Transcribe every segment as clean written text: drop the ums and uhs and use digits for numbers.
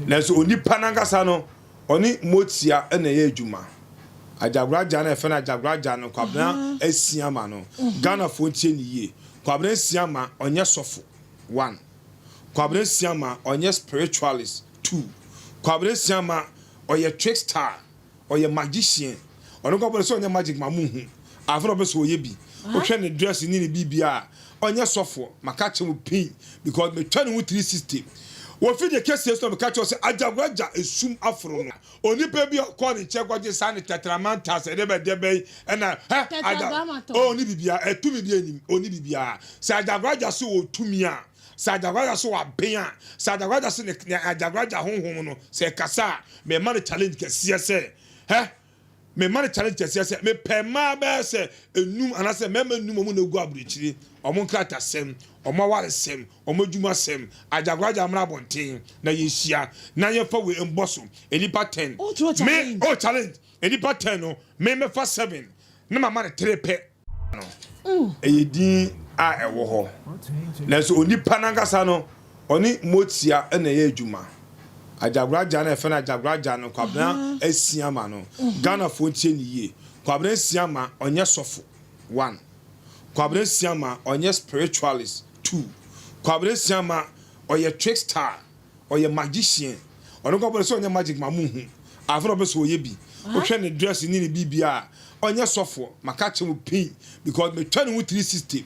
Nanso onipa no ankasa no, ɔne motia na ɛyɛ adwuma. Agyagoragya no a yɛfrɛ no Agyagoragya no, Kwabena Asiama no, Ghanafoɔ ntie no yie. Kwabena Asiama, ɔnyɛ sɔfo, one. Kwabena Asiama, ɔnyɛ spiritualist, two. Kwabena Asiama, ɔyɛ trickster. Ɔyɛ magician. Ɔno nko ara sɛ ɔnyɛ magic ma mo nhu. Afei na ɔpɛ sɛ ɔyɛ bi. Wohwɛ ne dress ne ne biribiara a, ɔnyɛ sɔfoɔ. Maka akyerɛ mo pin because metwa ne ho 360. Wɔ fidie kɛseɛ so na meka kyerɛ wo sɛ Agyagoragya esum aforo no. Onipa bi a ɔkɔɔ ne nkyɛn kɔgye saa ne tetramantas ɛdeɛ bɛn deɛ bɛn ɛna hɛ Agya oh ɔnni biribiara ɛtumi biara nnim ɔnni biribiara. Sɛ Agyagoragya so wɔ tumi a, sɛ Agyagoragya so wɔ aben a, sɛ Agyagoragya so ne ne Agyagoragya honhom no sɛ ɛkasa a, Mema no challenge kɛseɛ sɛ, hɛ, mema no challenge kɛseɛ sɛ, mepɛ mmaa bɛyɛ sɛ enum anaasɛ mmarima enum wɔn na egu aburokyire, wɔn nkratasɛm, wɔn awaresɛm, wɔn adwumasɛm, agyagoraagya mmra abɔnten na yɛnhyia na yɛmfa wei mbɔ so, nnipa 10, me, oh challenge, nnipa 10 no, me mɛfa 7 na mama no 3 pɛ. No, ɛyɛ din a ɛwɔ hɔ. Nanso onipa no ankasa no, ɔne motia na ɛyɛ adwuma. Agyagoragya no a yɛfrɛ no Agyagoragya no, Kwabena Asiama no, Ghanafoɔ ntie no yie. Kwabena Asiama, ɔnyɛ sɔfo, one. Kwabena Asiama, ɔnyɛ spiritualist, two. Kwabena Asiama, ɔyɛ trickster. Ɔyɛ magician. Ɔno nko ara sɛ ɔnyɛ magic ma mo nhu. Afei na ɔpɛ sɛ ɔyɛ bi. Wohwɛ ne dress ne ne biribiara a, ɔnyɛ sɔfoɔ. Maka akyerɛ mo pin because metwa ne ho 360.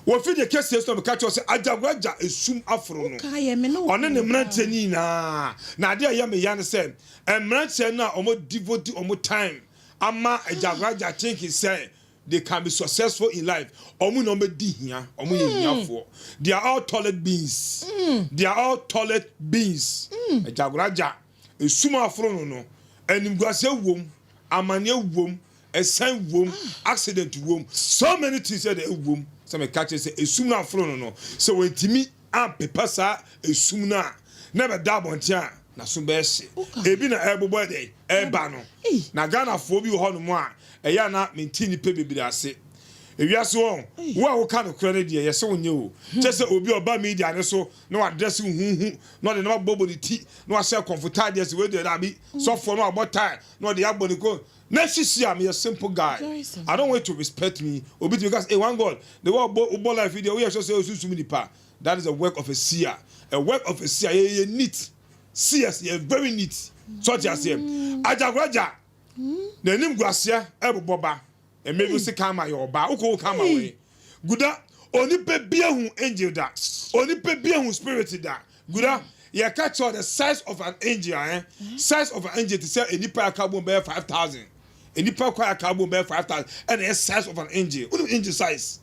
Wɔ fidie kɛseɛ so na meka kyerɛ wo sɛ Agyagoragya esum aforo no. Ɔne ne mmeranteɛ no nyinaa. Na adeɛ a ɛyɛ me ya ne sɛ, mmeranteɛ no a wɔn devote wɔn time ama Agyagoragya thinking sɛ They can be successful in life ɔmo na ɔmo bɛ di hia ɔmo yɛ hiafoɔ they are all toilet beings they are all toilet beings Agyagoraagya esum aforo no no animguaseɛ wom amaneɛ wom ɛsan wom accident wom so many things ɛde ɛwom sɛ meka kyerɛ sɛ esum no aforo no no sɛ wɔntumi ampepa saa esum no a na ɛbɛda abɔnten a n'aso bɛyɛ hye. Ebi na ɛrebobɔ ɛdɛn ɛreba no. Na Ghanafoɔ bi wɔ hɔnom a ɛyɛ a na mente nnipa bebree ase. Ewiase hɔ, wo a woka nokorɛ no deɛ yɛse wonyɛ o. Kyɛ sɛ obi a ɔba media no so na wadrɛse huhuhu na ɔde nneɛma bobɔbɔ ne ti na wahyɛ kɔmfotaadeɛ sɛ wei deɛ daabi sɔfoɔ na wabɔ tie na ɔde abɔ ne kɔn na sisi a meyɛ simple guy I don't want you to respect me obi tumi ka sɛ hey one God the way ɔbɔ wobɔ life yi deɛ woyɛ sure sɛ osunsum nipa. That is the work of a seer. A work of a seer. Yɛ yɛ neat. Seers yɛ very neat. So ɔte aseɛ. Agyakoragya. N'anim guaseɛ ɛbobɔ ba. Ɛmɛ bi si kan ma yɛ ɔbaa. Wokɔ wo kan ma wɔ yi. Guda. Onipa bi ehu angel da. Onipa bi ehu spirit da. Guda. Yɛ ka kyerɛ the size of an angel eh. Size of an angel te sɛ enipa aka bom bɛyɛ 5,000. Enipa kɔ aka bom bɛyɛ 5,000. Ɛna ɛyɛ size of an angel. Wonim angel size?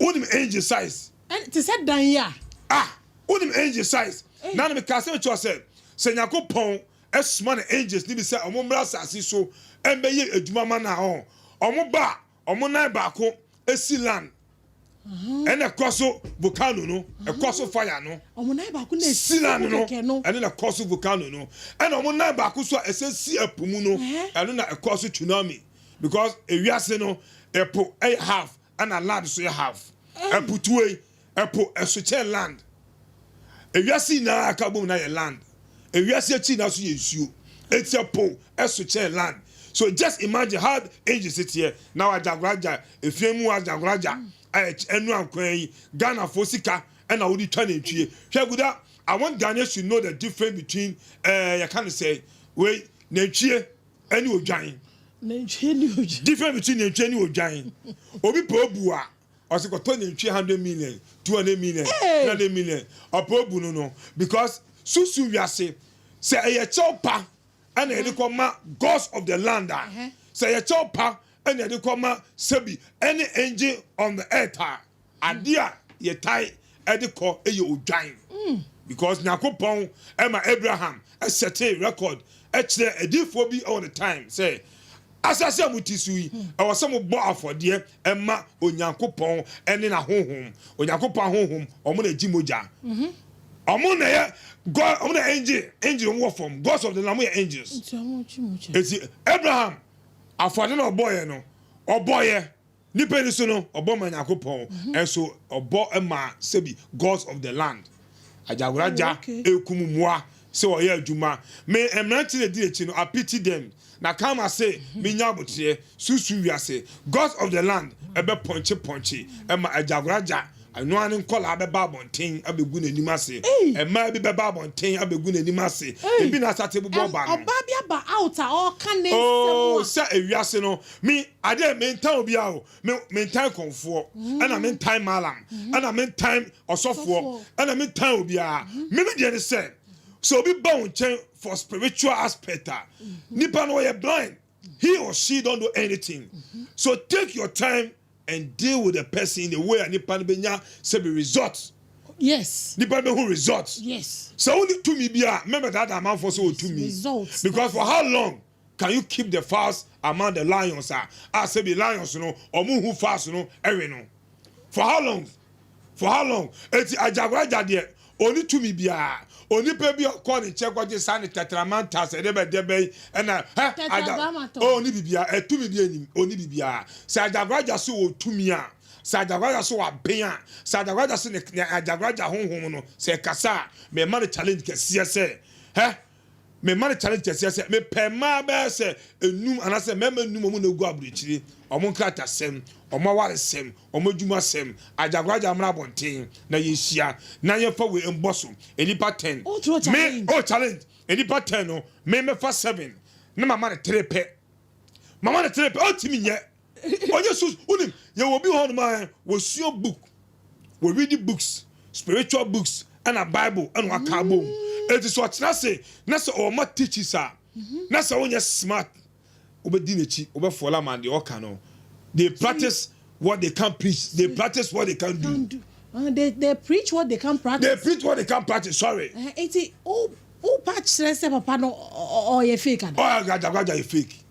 Wonim angel size? Ɛn, te sɛ dan yi a. Ah, wonim angel size? Na na mekaa sɛ mekyerɛ wo sɛ, sɛ Nyankopɔn soma ne angels no bi sɛ wɔn mmra asase so mmɛyɛ adwuma ma no a, ɔn, wɔn ba a, wɔn nan baako si land, ɛna ɛkɔ so volcano no, ɛkɔ so fire no. Wɔn nan baako na Si esi land mu no, kɛkɛ no. ɛno na ɛkɔ so volcano no, ɛna wɔn nan baako so a ɛsɛ si ɛpo mu no, ɛno na ɛkɔ so tsunami, because ewiase no, ɛpo ɛyɛ half, Ɛna land so yɛ half. Ɛpo tuo yi, ɛpo ɛso kyɛn land. Ewiase nyinaa aka bom na yɛ land. Ewiase akyi nyinaa so yɛ nsuo. Eti ɛpo ɛso kyɛn land. So just imagine how angels teɛ. Na wagyagoraja, efie mu agyagoraja a ɛnu ankwan yi, Ghana foɔ sika ɛna wode twa nantwie. Hwɛ Guda, I want Ghanaians to know the difference between ɛɛ yɛka no sɛ wei nantwie ɛne odwan. Nantwie ne odwan. Difference between nantwie ne odwan. Obi pɛ obu a, ɔsɛ kɔtɔ nantwie 100 million, 200 million, 300 million. Ɔpɛ obu no because susu wiase sɛ ɛyɛ kyɛw pa ɛna yɛde kɔ ma gods of the land a, sɛ ɛyɛ kyɛw pa ɛna yɛde kɔ ma sɛbi ɛne angel on the earth a, adeɛ a yɛtae ɛde kɔ ɛyɛ odwan because Nyankopɔn ɛma Abraham ɛsɛte record ɛkyerɛ adiifoɔ bi ɛwɔ ne time sɛ asase a mote so yi, ɛwɔ sɛ mobɔ afɔdeɛ ɛma Onyankopɔn ɛne n'ahonhom. Onyankopɔn ahonhom, ɔmo na egyi mogya, ɔmo na yɛ god, ɔmo na angel ɔmo wɔ fam, gods of the land, ɔmo yɛ angels. Nti ɔmo twi mogya. Eti Abraham afɔde na ɔbɔɔyɛ no, ɔbɔɔyɛ nipa ni so no, ɔbɔ ma Nyankopɔn, ɛnso ɔbɔ ma sɛbi gods of the land. Agyagoraja ekum mmoa. sɛ ɔyɛ adwuma. Me mmerante na di akyi no, I pity them. Na kama se menya aboteɛ susu wiase, gods of the land ɛbɛ pɔnkye pɔnkye ɛma Agyagoraagya ɛnoa ne nkɔlaa bɛba abɔnten abɛgu n'anim ase. Mmaa bi bɛba abɔnten abɛgu n'anim ase. Ebi na asate bobɔ ba no. Ɔbaa bi aba out a ɔka ne Oh, nsɛm a. Sɛ ewiase no, me adeɛ mentan obiara o. Me mentan kɔnfoɔ, ɛna mentan malam, ɛna mentan ɔsɔfoɔ, Ɔsɔfoɔ. ɛna mentan obiara. Me deɛ ne sɛ obi ba wo nkyɛn for spiritual aspect a, nipa no ɔyɛ blind, he or she don't know anything, so take your time and deal with the person in a way a nipa no bɛnya sɛbi result. Nipa no bɛhu result. Sɛ woni tumi bi a, mɛmɛ dada amanfoɔ sɛ wɔ tumi. Results. Because for how long can you keep the fowls among the lions a sɛbi lions no ɔmo hu fowls no ɛwe no? For how long? For how long? Eti Agyagoraagya deɛ, oni tumi biara. Onipa bi a ɔkɔ ne nkyɛn kɔgye saa ne tetramantas ɛde bɛ de bɛ ɛna hɛ agya. Tetragrammaton. Ɔni bibia ɛtumi bi enim, oni bibia. Sɛ Agyagoraagya so wɔ tumi a, sɛ Agyagoraagya so wɔ aben a, sɛ Agyagoraagya so ne Agyagoraagya honhom no sɛ ɛkasa a, mɛma no challenge kɛseɛ sɛ hɛ, mɛma no challenge kɛseɛ sɛ mepɛ mmaa bɛyɛ sɛ enum anaasɛ mmarima enum, ɔmo na egu aburokyire, ɔmo nkratasɛm, ɔmo awaresɛm, ɔmo adwumasɛm, Agyagoraagya mmra abɔnten na yɛnhyia na yɛmfa wei mbɔ so enipa 10. Oh, throw Me challenge. oh, challenge enipa 10 no, me mɛfa seven na mama ne three pɛ, mama ne three pɛ. Ɔntumi nyɛ, ɔnyɛ so. Wonim yɛwɔ bi hɔ nom a wɔsua book, wɔ read books, spiritual books ɛna Bible ɛna waka abom. Eti sɛ ɔtena se na sɛ ɔma teachers a, na sɛ wonyɛ smart, wobɛdi n'akyi, wobɛfɔla ama deɛ ɔka no. They practice what they can preach, they practice what they can do. Can do. They preach what they can practice. They preach what they can practice, sorry. Eti o pa kyerɛ sɛ papa no ɔyɛ fake ana? Ɔyɛ Agyagoraagya yɛ fake,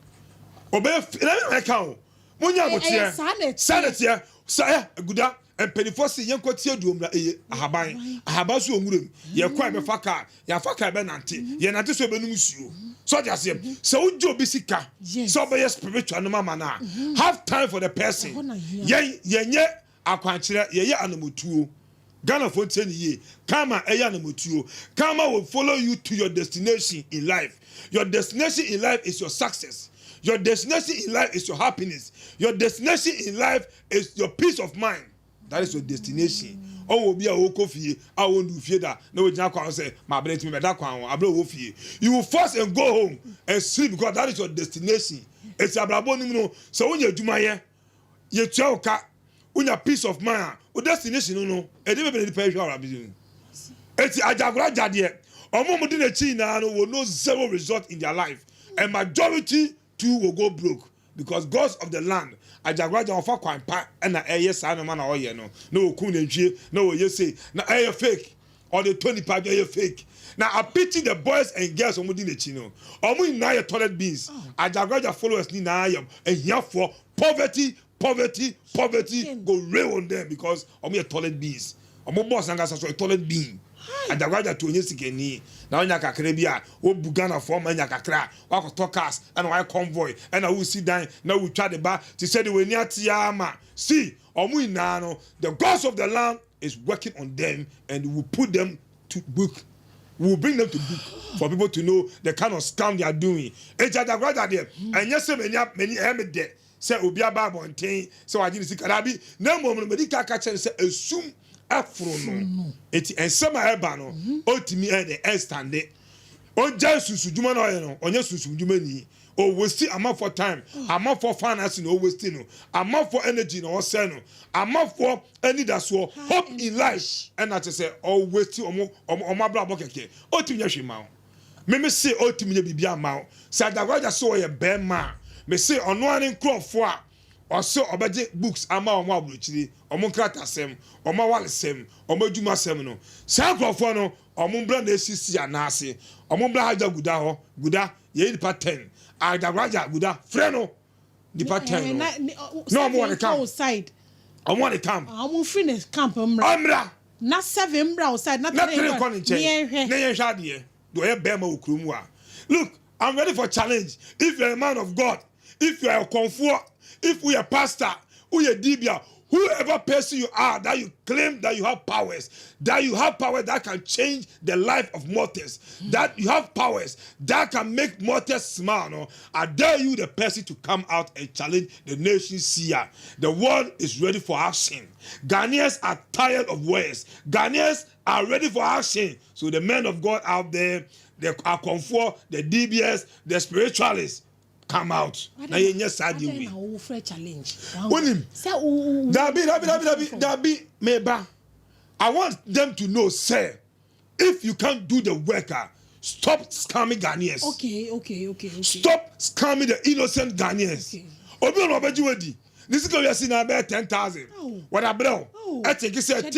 ɔbɛyɛ ɛna ɛna ɛka o mo nya Ɛyɛ aboteɛ. saa na ɛteɛ. Saa na ɛteɛ sɛ ɛ guda mpanimfoɔ si yɛn kɔ tie duomra eye ahaban ahaban so wɔ nwuram. Yɛ kɔ a, yɛbɛfa kaa, yɛafa kaa, yɛbɛnante, yɛnante so yɛbɛnum nsuo so ɔde aseɛ. Sɛ wogye obi sika sɛ ɔbɛyɛ spiritual no ma no a, have time for the person. Ɛhɔ na hia. Yɛn yɛnyɛ akwankyerɛ, yɛyɛ anamotuo. Ghanafoɔ ntie ne yie. Karma ɛyɛ anamotuo. Karma will follow you to your destination in life. Your destination in life is your success, your destination in life is your happiness, your destination in life is your peace of mind. That is your destination. Ɔwɔ obi a ɔkɔ fie a ɔndu fie da na ogyina kwan ho sɛ maa abere ntumi bɛda kwan ho abere wɔ fie. You will force and go home and sleep because that is your destination. Esi abrabɔ nim no, sɛ wonya adwuma yɛ, yɛtua wo ka, wonya peace of mind a, wo destination no ɛde bɛbɛ nipa ehwɛ awura bi mu. Eti Agyagoraagya deɛ, ɔmo a mo di n'akyi nyinaa no will know zero result in their life, and majority too will go broke because gods of the land, Agyagoraagya ɔfa kwan pa ɛna ɛyɛ saa nneɛma na ɔyɛ no na okun nantwie na ɔyɛ sei na ɛyɛ fake. Ɔde to nipa bi, ɛyɛ fake. Na I pity the boys and girls ɔmo di n'akyi no. Ɔmo nyinaa yɛ toilet beans. Agyagoraagya followers nyinaa yɛ ehiafoɔ. Poverty, poverty, poverty go rain on them because ɔmo yɛ toilet beans. Ɔmo boss nankasa so yɛ toilet bean. Agyagoraagya to onye sikani na ɔnya kakra bi a obu Ghanafoɔ ma nya kakra a, wakɔtɔ cars ɛna wayɛ convoy ɛna wosi dan na wotwa de ba te sɛ de w'ani ate ama. See, ɔmo nyinaa no, the gods of the land is working on them and will put them to book, we will bring them to book for people to know the kind of scam they are doing. Eti Agyagoraagya deɛ, ɛnyɛ sɛ mani mani ɛyɛ mi dɛ sɛ obi aba abɔnten sɛ wagye ne sika dabi, na mmom no mɛdi ka ka kyerɛ no sɛ esum ɛforo no. Eti nsɛm a ɛba no, ɔtumi ɛde ɛstande ɔgya sunsun na ɔyɛ no, ɔnyɛ sunsun dwuma ni. Ɔwaste amanfoɔ time, amanfoɔ finance na ɔwaste no, amanfoɔ energy na ɔsɛ no, amanfoɔ anidasoɔ, hope in life, ɛna kyerɛ sɛ ɔwaste ɔmo abrabɔ kɛkɛ. Ɔtumi nyɛ hwee ma wo. Mímí se ɔtumi nyɛ biribi ama wo. Sɛ Agyagoraagya so ɔyɛ bɛrima a, mɛ se ɔno ara ne nkurɔfoɔ a ɔsɛ ɔbɛgye books ama ɔmo aburokyire, ɔmo nkratasɛm, ɔmo awaresɛm, ɔmo adwumasɛm no, saa nkurɔfoɔ no, ɔmo mbra na esisi anaase ɔmo mbra hagya guda hɔ. Guda yɛyɛ nipa 10. Agyagoraagya guda frɛ no nipa 10 no na ɔmo wɔ ne camp. Side. Ɔmo wɔ ne camp. Ɔmo firi ne camp mmra. Ɔmmra. Na seven mbra o side na na three nkɔ ne nkyɛn. Ne yɛn na hwɛ. yɛn hwɛ adeɛ deɛ ɔyɛ bɛrima wɔ kurom a. Look, I'm ready for challenge. If you are a man of God, if you are a kɔnfoɔ, if you are a pastor, woyɛ dibia. Whoever person you are that you claim that you have powers, that you have power that can change the life of mortals, that you have powers that can make mortals smile. No, I dare you, the person, to come out and challenge the nation seer. The world is ready for action. Ghanaians are tired of words. Ghanaians are ready for action. So the men of God out there, the Akomfo, the DBS, the spiritualists, come out na yɛnyɛ saa deɛ wei. Wonim, dabi dabi dabi dabi dabi meba. I want them to know say if you can't do the work ah, stop scamming Ghanaians. Stop scamming the innocent Ghanaians. Obi wọn ɔbɛgye wadi ne sika wiase na bɛyɛ 10,000 wɔde abrɛ wo ɛte ki sɛ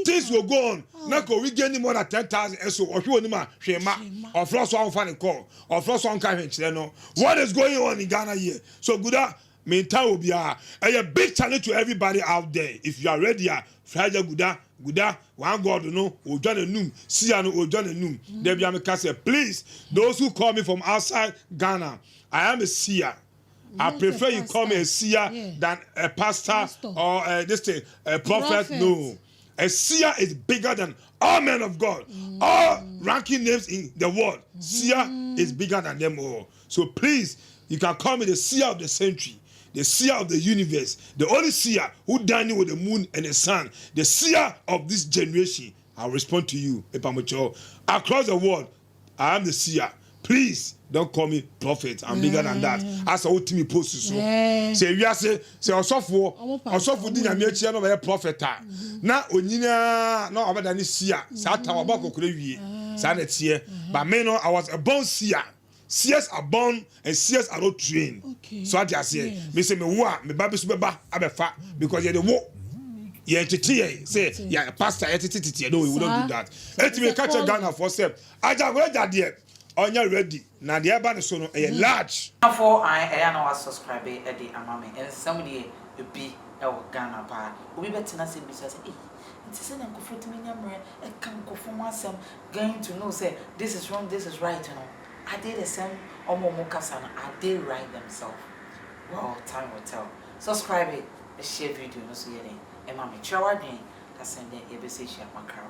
things will go on na ka owi gain more than 10,000 ɛso ɔhwɛ wɔ nim a hwee ma ɔfrɛ so ahomfa ne kɔɔ ɔfrɛ so ɔnka hwee nkyerɛ no. What is going on in Ghana here? So Guda menta obiara, ɛyɛ big challenge to everybody out there. If you are ready a, fragile Guda Guda one God no odwa n'anum sia no odwa n'anum dabi ameka sɛ please, those who call me from outside Ghana, I am a seer. I Not prefer a you call me a pastor. Seer than a pastor, Pastor. Or this thing, a prophet. Prophet. No. A seer is bigger than all men of God. All ranking names in the world. Seer is bigger than them all. So please, you can call me the seer of the century, the seer of the universe, the only seer who dining with the moon and the sun, the seer of this generation. I'll respond to you, Epamocho. Across the world, I am the seer. Please don't call me prophet. I'm bigger than that. As a ultimate post so. Sɛ wiase sɛ ɔsɔfoɔ Ɔmo pa ɔsɔfo di Nyame akyi na ɔbɛyɛ prophet a na onyinaa na ɔbɛda ne seer saa ta ɔbɔ akɔkora wie saa na ɛteɛ. But me no, I was a born seer. Seers are born and seers are not trained. So ate aseɛ? Me sɛ me wo a me ba bi so bɛba abɛfa because yɛde wo yɛn tete yɛn sɛ yɛ pastor yɛ tete tete yɛ no, we don't do that. Eti mi ka kyerɛ Ghana fo sɛ Agyagoragya deɛ ɔnyɛ ready na deɛ ɛba ne so no ɛyɛ large. Afɔ an ɛyɛ na wasubscribe ɛde ama me. Nsɛm deɛ ebi ɛwɔ Ghana paa, obi bɛtena sɛ bisa sɛ ei, nti sɛ na nkɔfoɔ tumi nya mmerɛ ɛka nkɔfoɔ ho asɛm, going to know say this is wrong, this is right no, are they the same? Ɔmo kasa no, are they right themselves? Well, time will tell. Subscribe it, share video no so yɛ den ɛma me, kyerɛ w'adwene dasɛn dɛ yɛbɛsɛ hyia makraw.